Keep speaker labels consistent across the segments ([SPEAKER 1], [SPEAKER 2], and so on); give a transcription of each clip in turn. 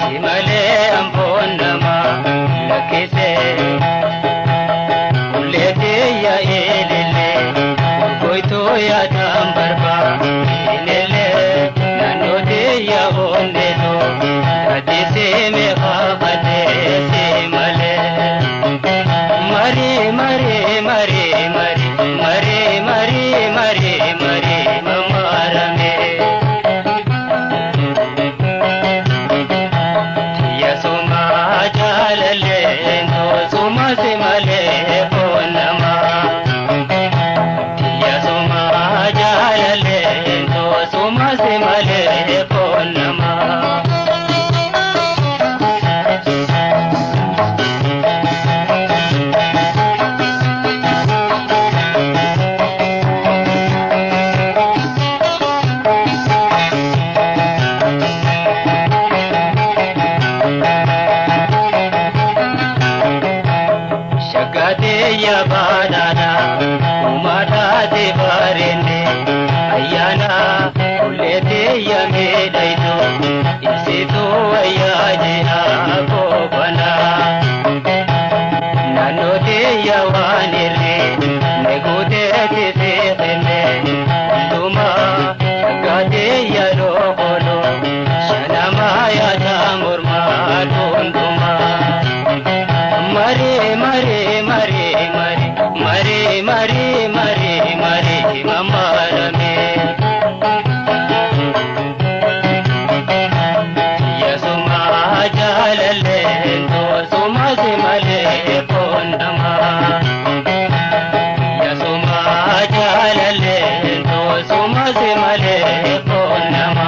[SPEAKER 1] Si malee amboon nama lakkise. Ulleetee yaa eelele urgoytoo yaa taambarbaa eelele naannootee yaa onneetoo gaddisee meeqaa qadee si malee. Marii marii marii marii marii marii marii marii mamaarame. Yasuma jaalallee toosuma si malee foonama. Yasuma jaalallee toosuma si malee foonama. Shaggatee yaabanaana uummataate bareenne ayyaana ulleetee yaamee ibsituu wayyaa jira koobana. Naannootee yaawaan irree neguutee tiseeqenne hundumaa shaggatee yaaloo kooloo shanamaa yaataa mormaa hundumaa. Mare mare mare mare mare mare mare mare mamarame. Yasuma jaalale tosuma si malee foonama. Yasuma jaalale tosuma si malee foonama.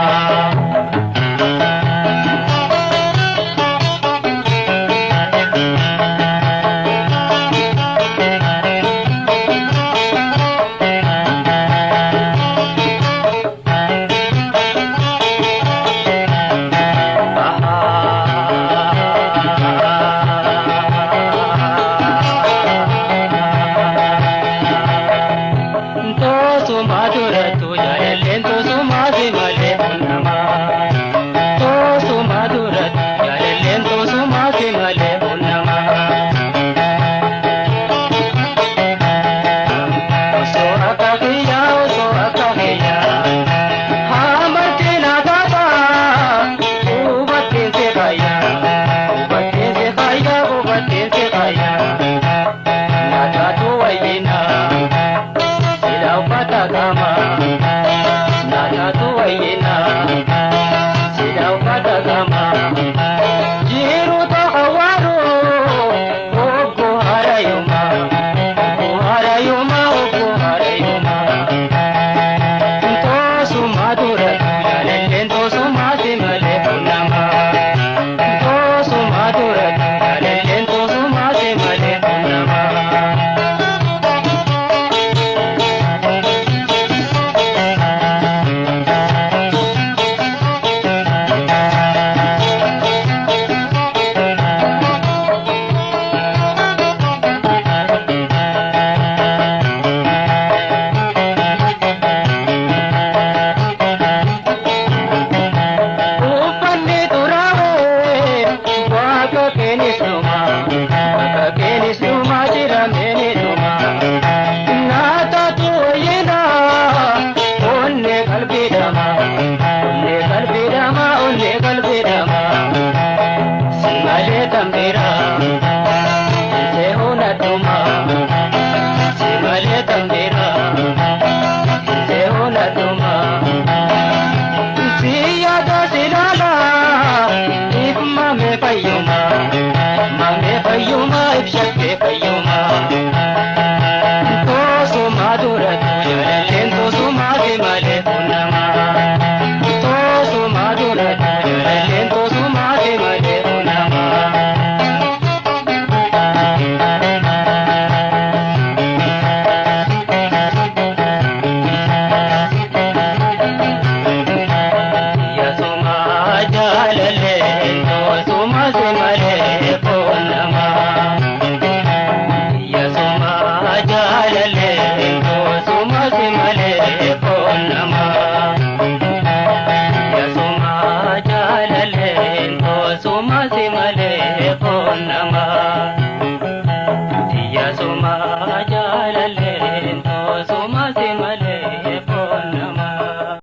[SPEAKER 1] Tosuma durattu jaalalleen tosuma si malee funamaa. Tosuma durattu jaalalleen tosuma si malee funamaa. Osoo akka kiyyaa osoo akka kiyyaa hamartiin akaataa hubattiin si fayyaa hubattiin si fayyaa hubattiin si fayyaa nataatu wayyinaa. Sila uffata qaamaa naataatu wayyinaa sila uffata qaamaa jiru ta'awaaru obbo harayuma obbo harayuma obbo harayuma toosuma dura jaalalleen toosuma si malee funamaa toosuma dura jaalalleen toosuma si malee funamaa. Suma si malee foon namaa. Tiyya suma jaalalleen too suma si malee foon namaa.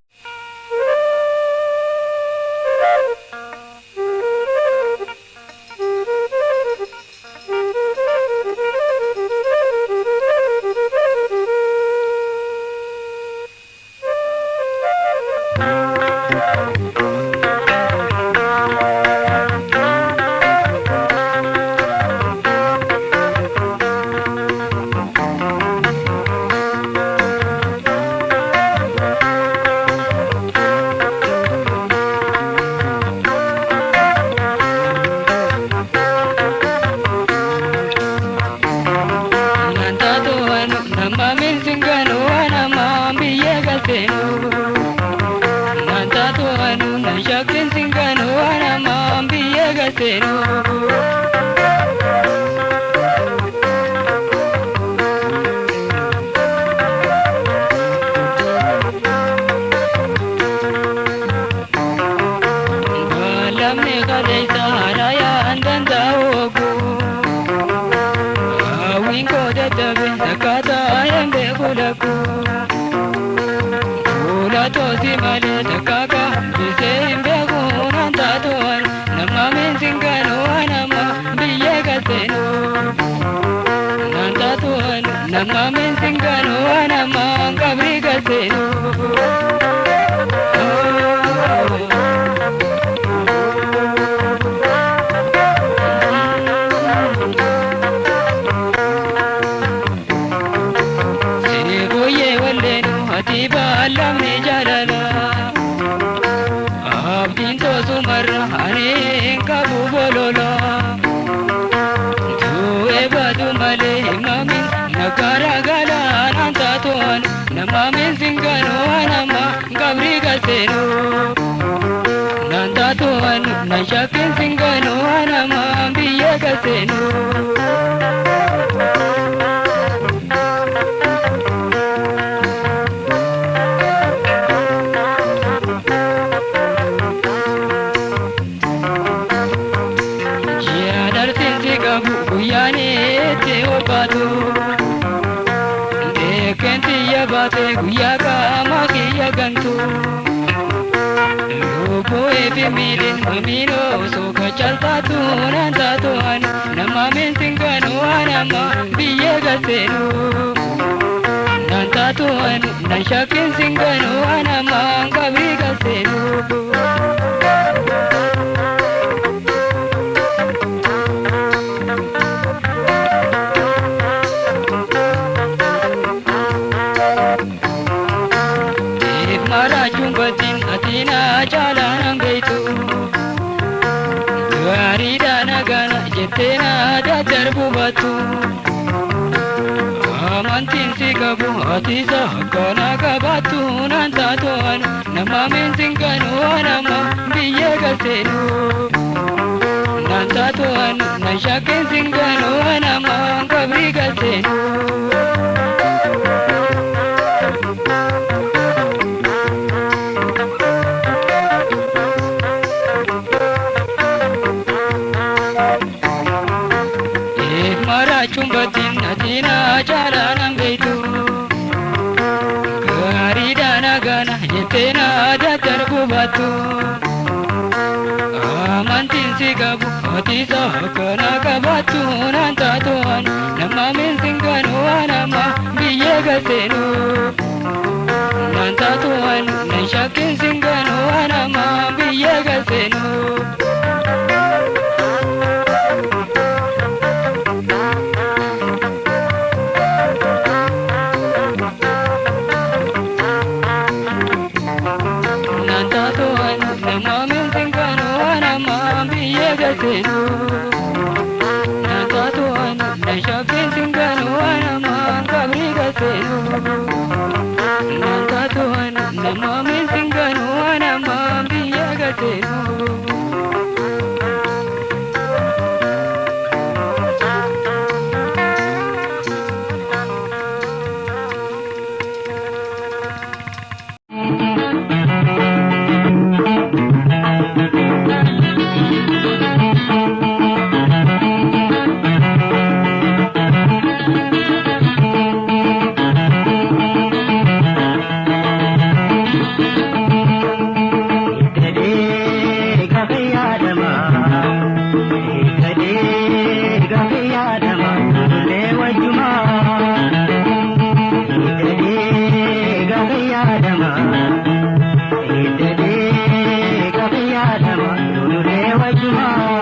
[SPEAKER 1] wajjumaa.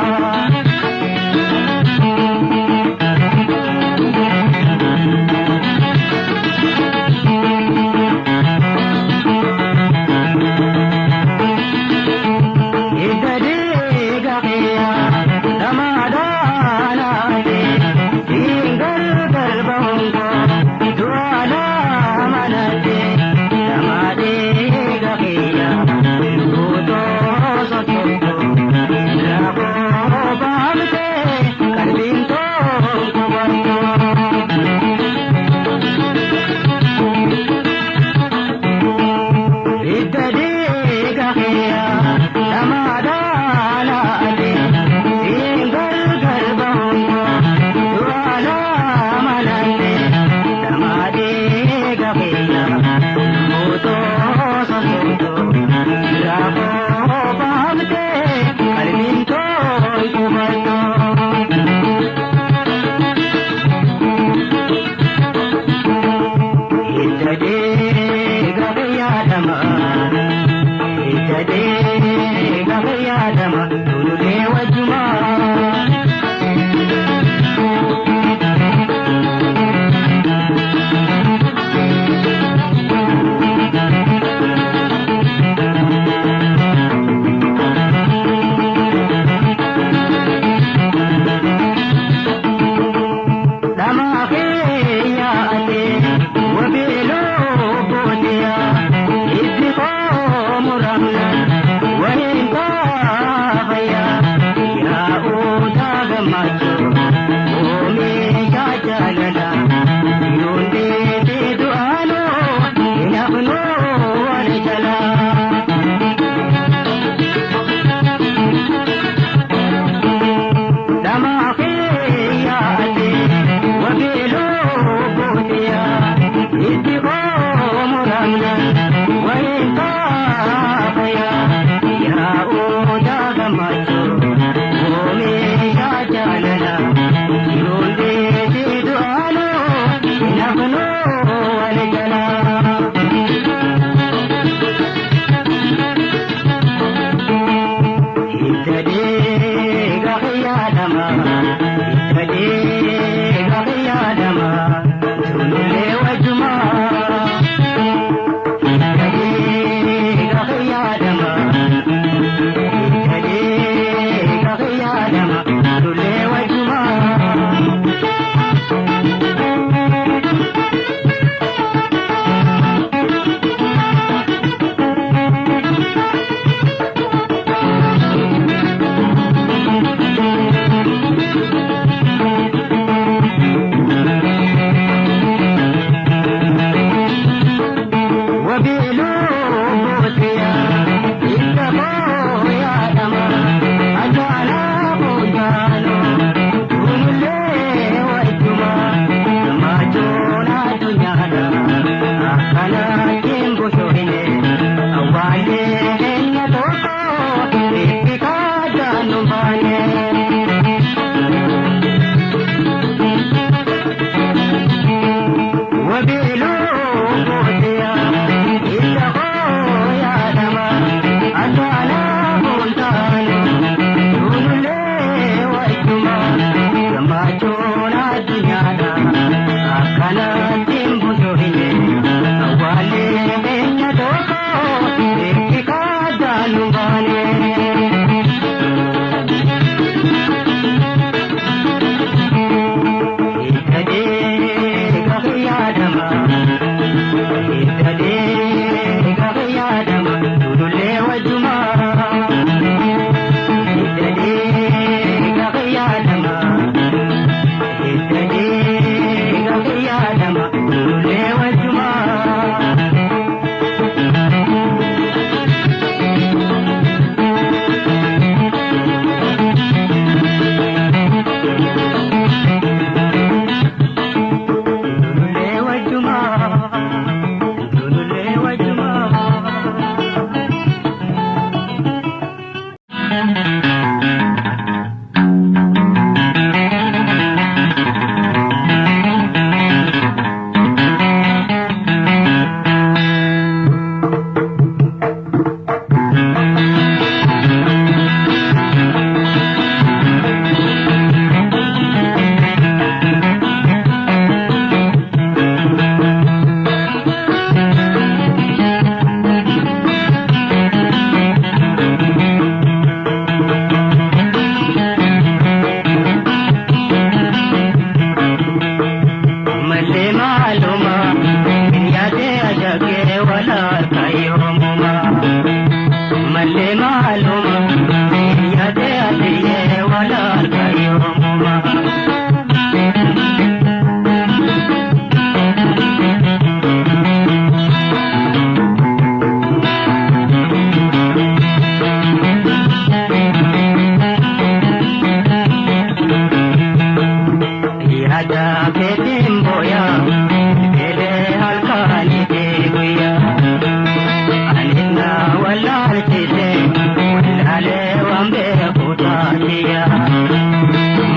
[SPEAKER 1] kutaatiya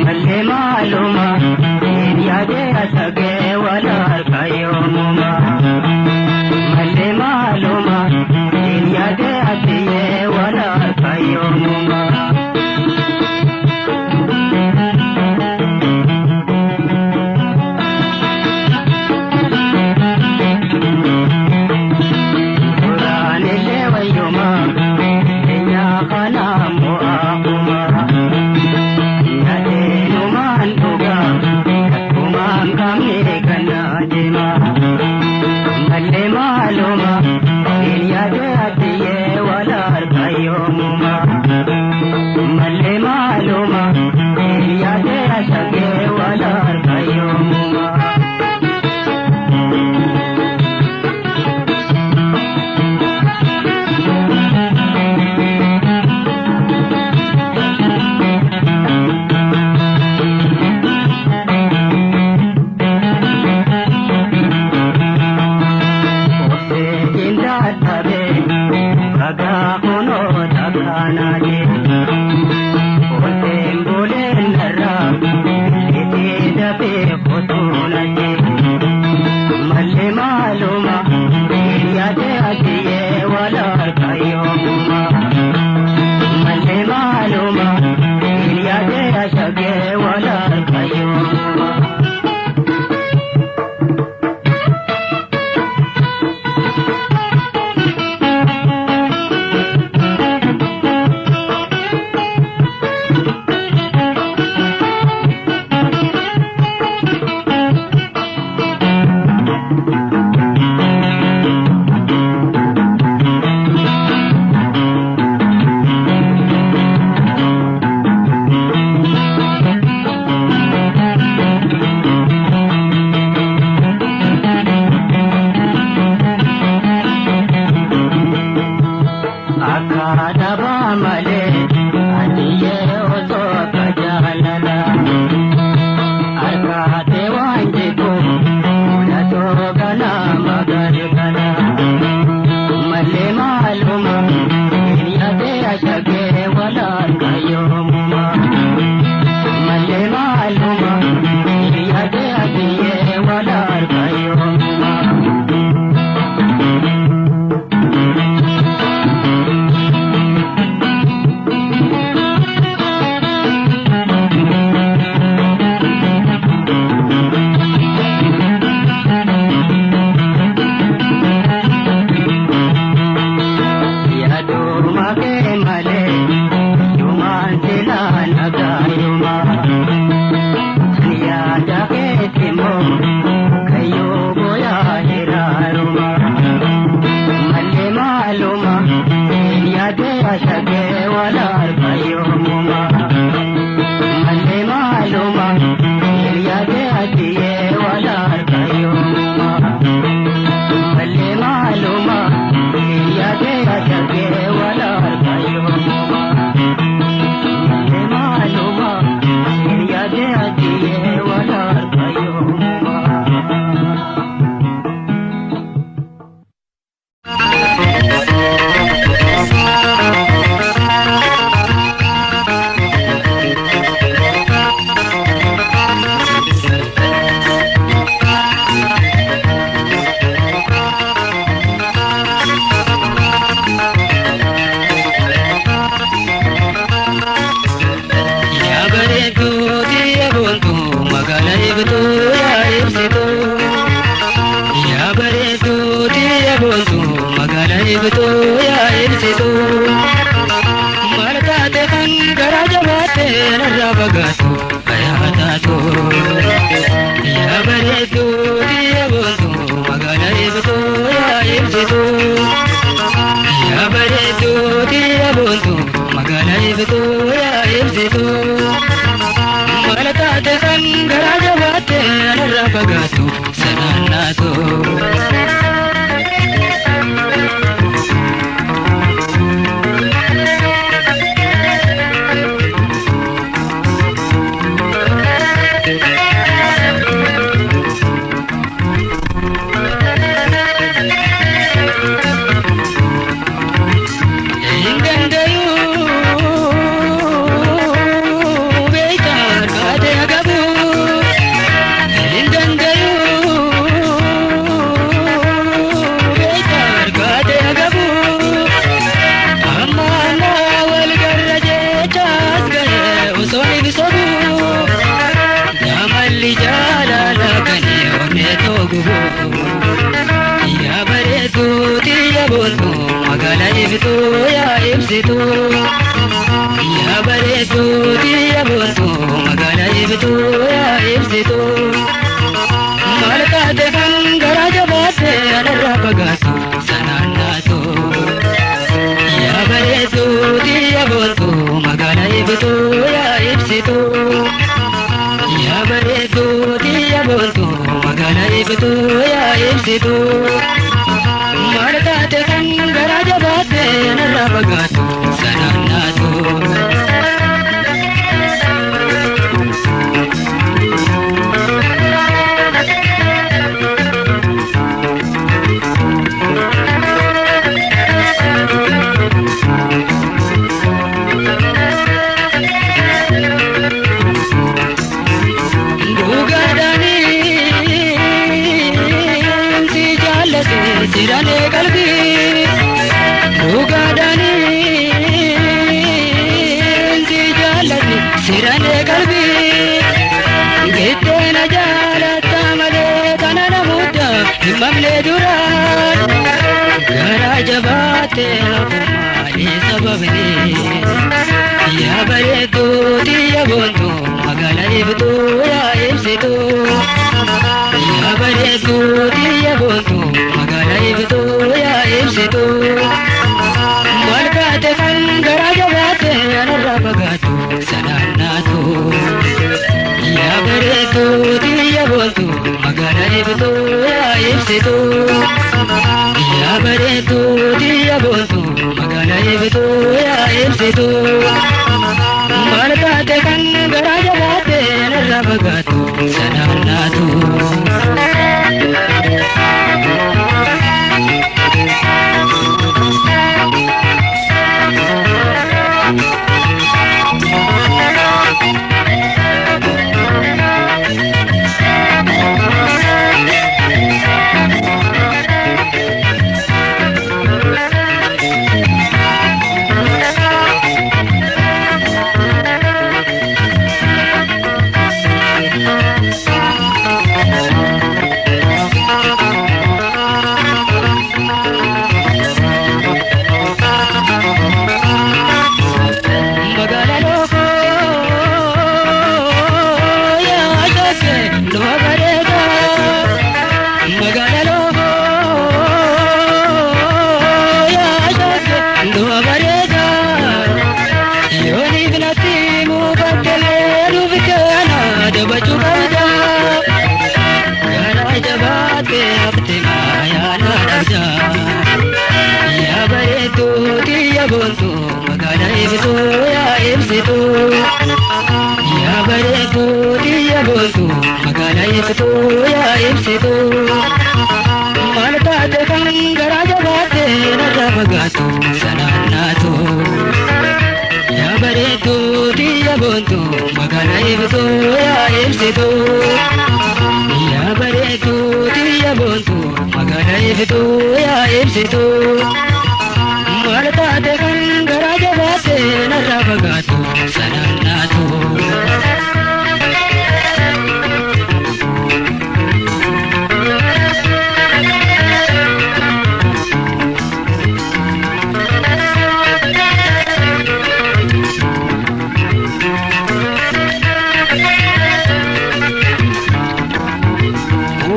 [SPEAKER 1] Malle maaluma yaade asage wala harkayoomuma Malle maaluma yaade asiye wala harkayoomuma dhukkubu. Yaa bareedduu xiyya boontuu magaalaa ibsituu yaa ibsituu. Yaa bareedduu xiyya boontuu magaalaa ibsituu yaa ibsituu. Maal taate kan garaa jabaatte anarraa fagaattu sanaan naatu. Yaa bareedduu xiyya boontuu magaalaa ibsituu yaa ibsituu. Yaa bareedduu xiyya boontuu magaalaa ibsituu yaa ibsituu. Maal taate kan garaa jabaatte anarraa fagaattu sanaan naatu. Dhugaadhaan si jaallate sirane qalbii. Dhugaadhaan si jaallate sirane qalbii. Gitteena jaalatta malee kana namoota hin mamne duraan. Garaa jabaate hafu maali sababni? Yaa bareedduu xiyya boontuu magaalaa ibsituu yaa ibsituu. Yaa bareedduu xiyya boontuu magaalaa ibsituu yaa ibsituu. Maal taate kan garaa jabaatte anarraa fagaattu sanaan naatu. Yaa bareedduu xiyya boontuu magaalaa ibsituu yaa ibsituu. Yaa bareedduu xiyya boontuu magaalaa ibsituu yaa ibsituu. Maal taate kan garaa jabaatte anarraa fagaattu sanaan naatu. Magaalaa lookoo yaa shakke nama bareeda. Magaalaa lookoo yaa shakke nama bareeda. Yooniif natti mufattelee dhufteena dabachuu qabda. Garaa jabaatte hafte maayaa na dhabda. Yaa bareedduu xiyya boontuu magaalaa ibsituu yaa ibsituu. Yaa bareedduu xiyya boontuu magaalaa ibsituu yaa ibsituu. Maal taate kan garaa jabaatte narraa fagaattu sanaan naatu. Yaa bareedduu xiyya boontuu magaalaa ibsituu yaa ibsituu. Yaa bareedduu xiyya boontuu magaalaa ibsituu yaa ibsituu. Maal taate kan garaa jabaatte narraa fagaattu sanaan naatu.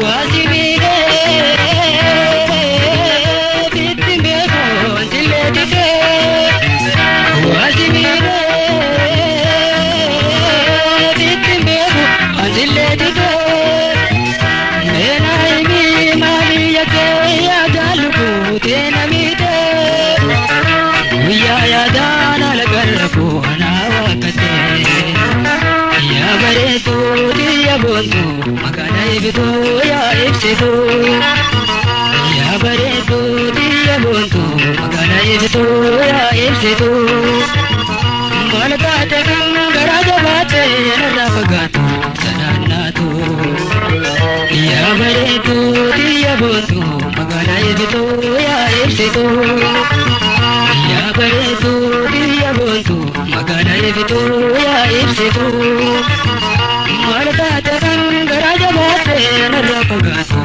[SPEAKER 1] Waasi miidhee bitti beeku wanti leetitee. Waasi miidhee bitti beeku wanti leetitee. Meena himi maali yakkee yaadaan lubbuu na miidhee. Guyyaa yaadaan alagarra bu'anaa waakkatee. Yaa bareedduu xiyya boontuu magaalaa ibsituu yaa ibsituu. Yaa bareedduu xiyya boontuu magaalaa ibsituu yaa ibsituu. Maal taate kan garaa jabaatte narraa fagaattu sanaan naatu. Yaa bareedduu xiyya boontuu magaalaa ibsituu yaa ibsituu. Yaa bareedduu xiyya boontuu magaalaa ibsituu yaa ibsituu. Maal taate kan garaa jabaatte narraa fagaattu.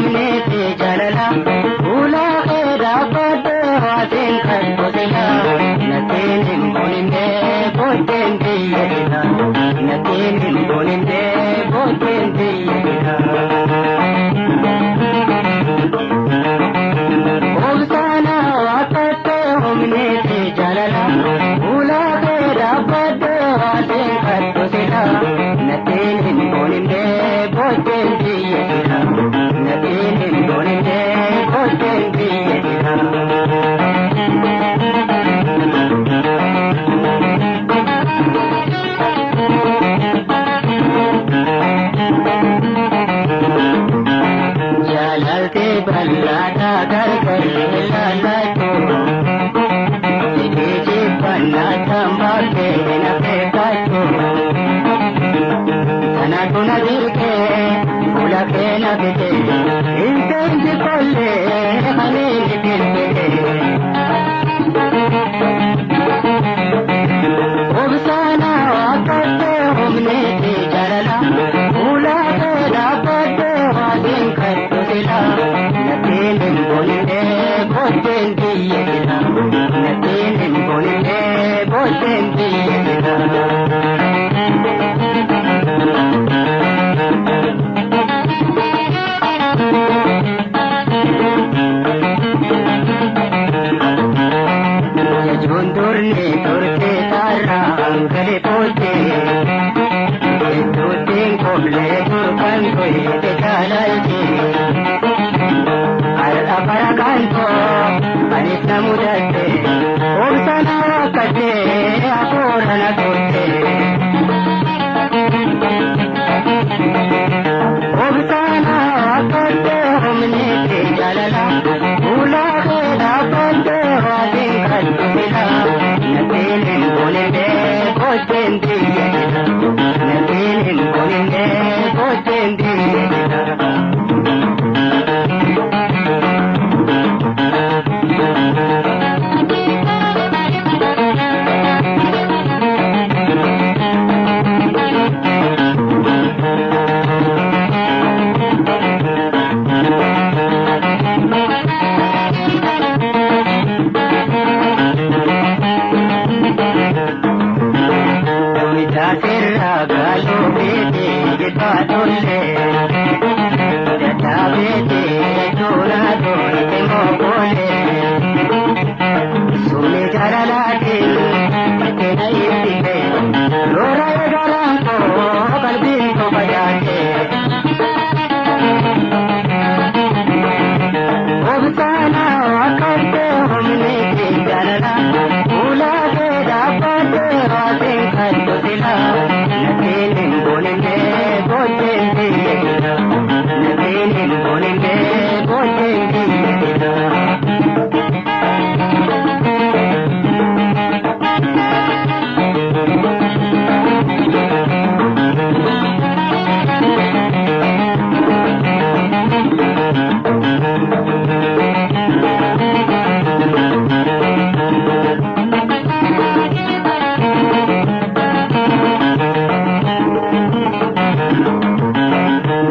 [SPEAKER 1] humneeti jaalala fuula kee dhaabbadde waatiin kadhu sila nattiin hin booninde booddeen biyya dila nattiin hin booninde booddeen biyya dila. Obsaana waaqatte humneeti jaalala fuula kee dhaabbadde waatiin kadhu sila nattiin hin booninde booddeen biyya dila nattiin hin booninde booddeen biyya dila. Jaalaltee bal'aadhaa gargar ilaallattu jedhee jibbannaa tambaakkee na beekattu kanatu na dirqee fuula kee na bite intalli qollee haleeli bilbile. Obsaana waaqatte humneeti jaalala fuula kee dhaabbadde waatiin kadhu sila nattiin hin booninde booddeen biyya dila nattiin hin booninde booddeen biyya dila. Jechuun durni turte taarraa hangale booddee Iddoottiin qoblee turkan toyte jaalalti Har'a bara kantoo anis na mudatte obsa na wakkate hafuura na turte. Obsaana wakkate humneeti jaalala fuula kee dhaabbadde waatiin kadhu fila nattiin hin booninde booddeen biyya dila nattiin hin booninde booddeen biyya dila. Sirraa galuu beekee jibbaa tollee dadhaabee tola tolite mokolee sumni jaalalaatiin itti na ibsite loora eegalaan koo qalbiin koo fayaate. Obsaana wakkate humneeti jaalala fuula kee dhaabbadde waatiin kadhu sila nattiin hin booninde booddeen biyya dila nattiin hin booninde booddeen biyya dila.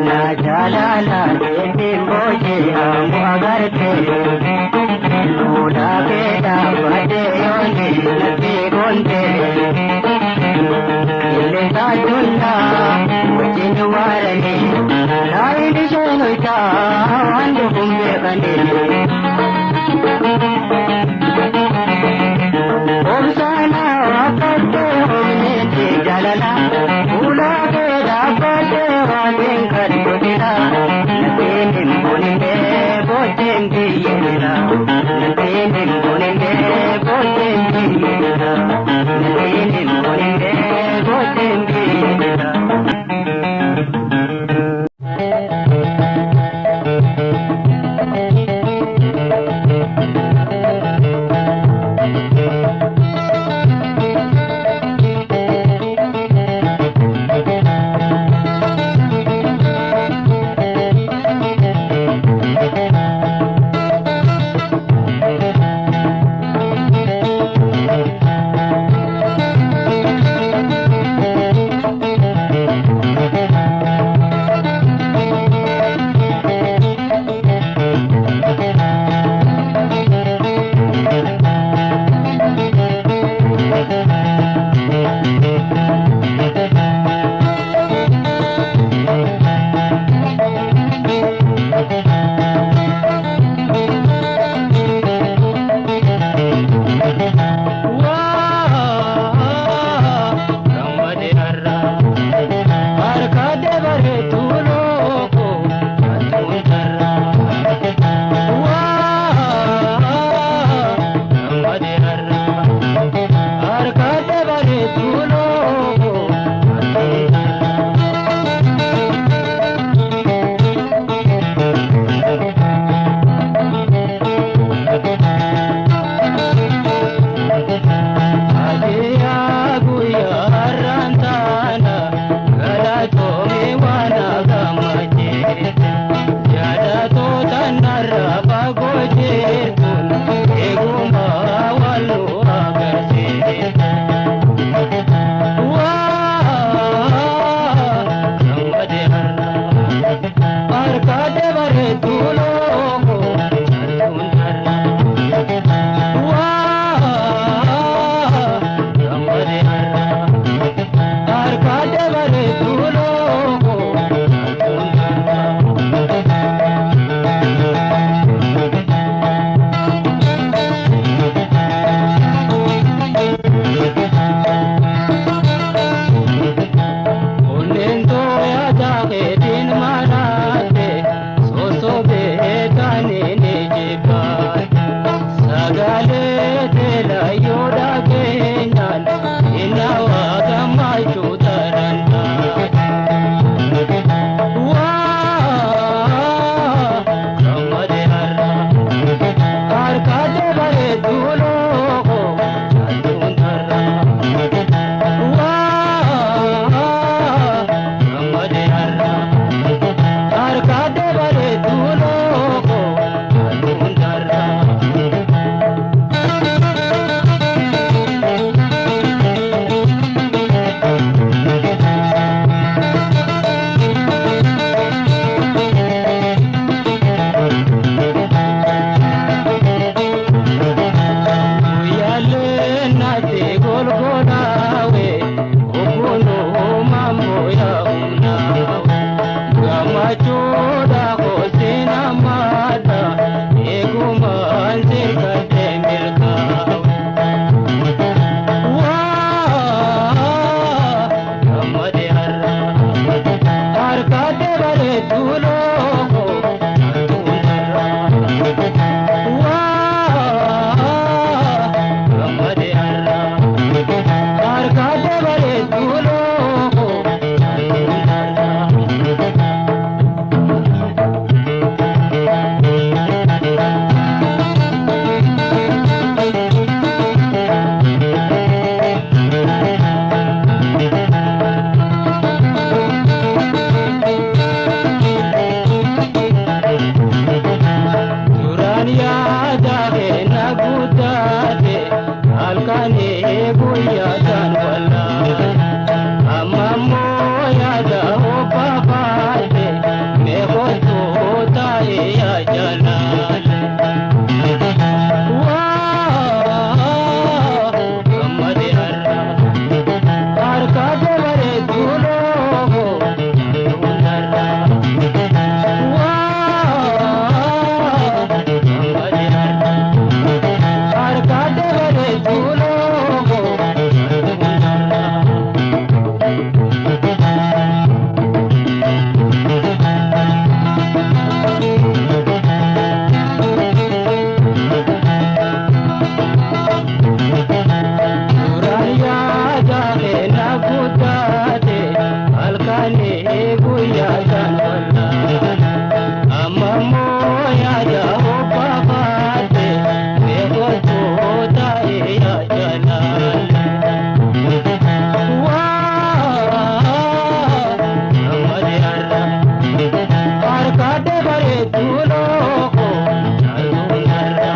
[SPEAKER 1] Na jaalala ittiin boojii ammoo agarte fuula kee dhaabbadde yoonni natti goonte qilleensa addunyaa wajjin waarani laayin isheen hoytaa waan dhufuun beekani. Obsaana wakkate humneeti jaalala fuula kee dhaabbadde waatiin kadhu dila nattiin hin booninde booddeen biyya dila nattiin hin booninde booddeen biyya dila nattiin hin booninde booddeen biyya dila. jalaale. Waa gammade har'a harka dabaree duuloo hundarra. Waa gammade har'a harka dabaree duuloo hundarra. Suuraan yaada keenya guddaate halkanii guyyaa kan wal'aane. Amma immoo yaada hobbaa baate beekootu taa'ee yaa jalaale. Waa gammade har'a harka dabaree duuloo caaluun har'a.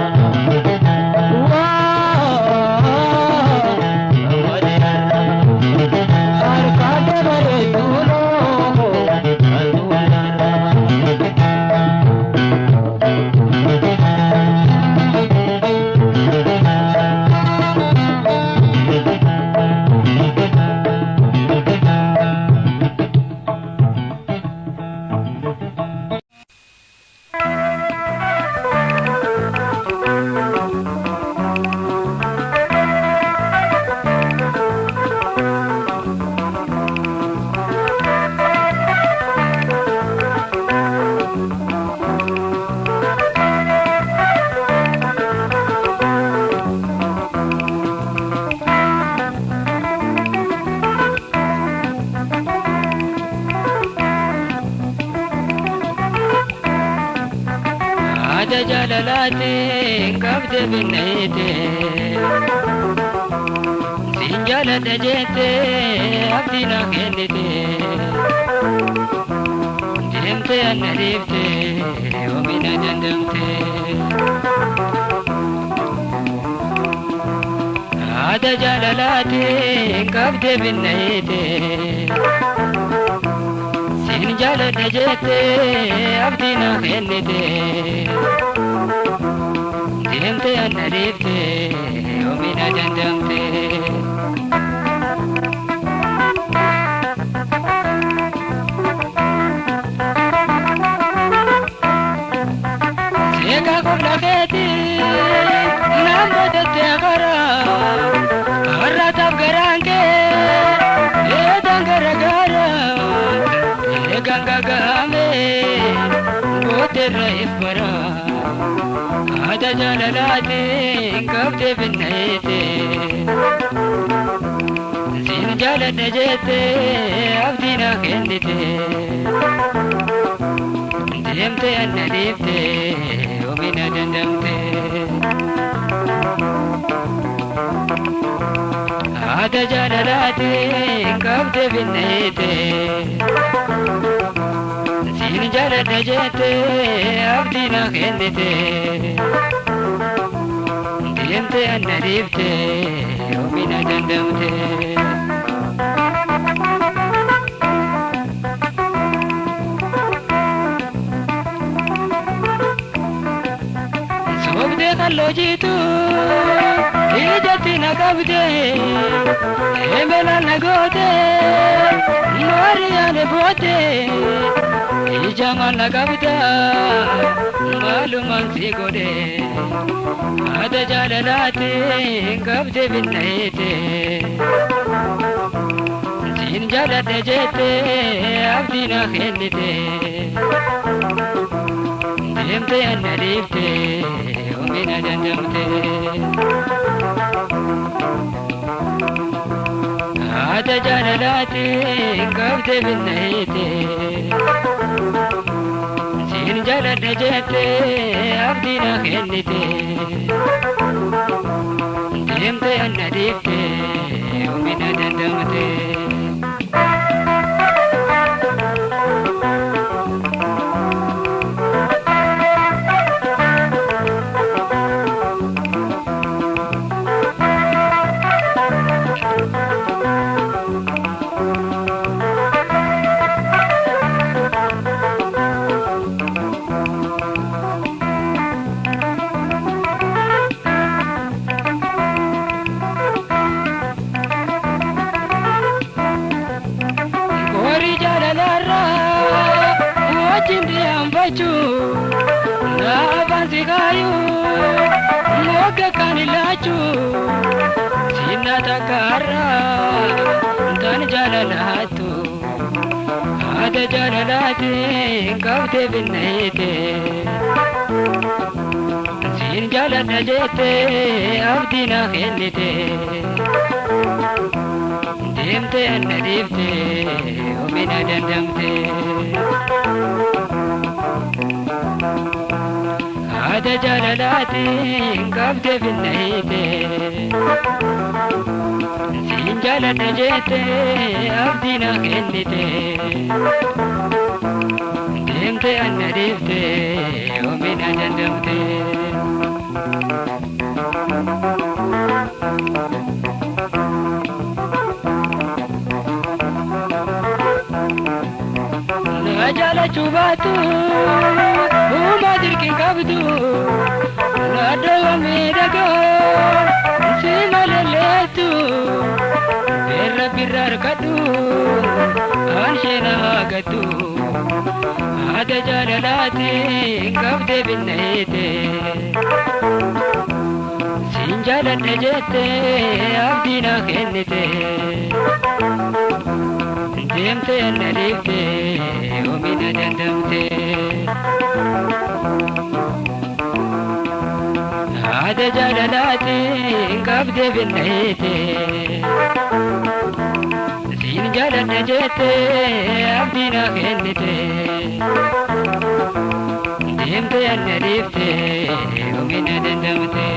[SPEAKER 1] Haada jaalalaatiin qabde binneete siin jaaladha jette abdii na kennite deemte anna dhiifte oomina dandamte. Haada jaalalaatiin qabde binneete siin jaaladha jette abdii na kennite deemte anna dhiifte oomina dandamte. Seekaa qofla keeti naan boodatte akara har'aataaf garaan kee eedan gara gara eegan gagahame booterra if bara haada jaalalaatiin qabde binneete siin jaaladha jette abdii na kennite deemte anna dhiifte oomina dandamte. Haada jaalalaatiin qabde binneete siin jaaladha jette abdii na kennite deemte anna dhiifte oomina dandamte. Sobdee kalloo jiitu ijatti na qabde emelaan na goote maariyaane boote ijamaan na qabda maalumaan si godhe haada jaalalaatiin qabde binneete siin jaaladha jette abdii na kennite deemte anna dhiifte oomina dandamte. Haada jaalalaatiin qabde binneete siin jaaladha jette abdii na kennite deemte anna dhiifte oomina dandamte. Lafaan si kaayu mogga kan ilaachu sinna takka har'a tan jaalalaattu haada jaalalaatiin qabdee binneete siin jaaladha jettee abdii na kennite deemtee na dhiiftee omina dandamte. Haada jaalalaatiin qabdee binneete siin jaaladha jettee abdii na kennite deemtee anna dhiiftee omina dandamte. Na jaalachuu baattu uumaa dirqii qabdu na dhowa miidhagaa si malaleettu beerra birra harkadhu anshee na gattu haada jaalalaatiin qabdee binneete siin jaaladha jettee abdii na kennite deemtee na dhiiftee omina dandamte. Haada jaalalaatiin qabdee binneete siin jaaladha jettee abdii na kennite deemtee na dhiiftee omina dandamte.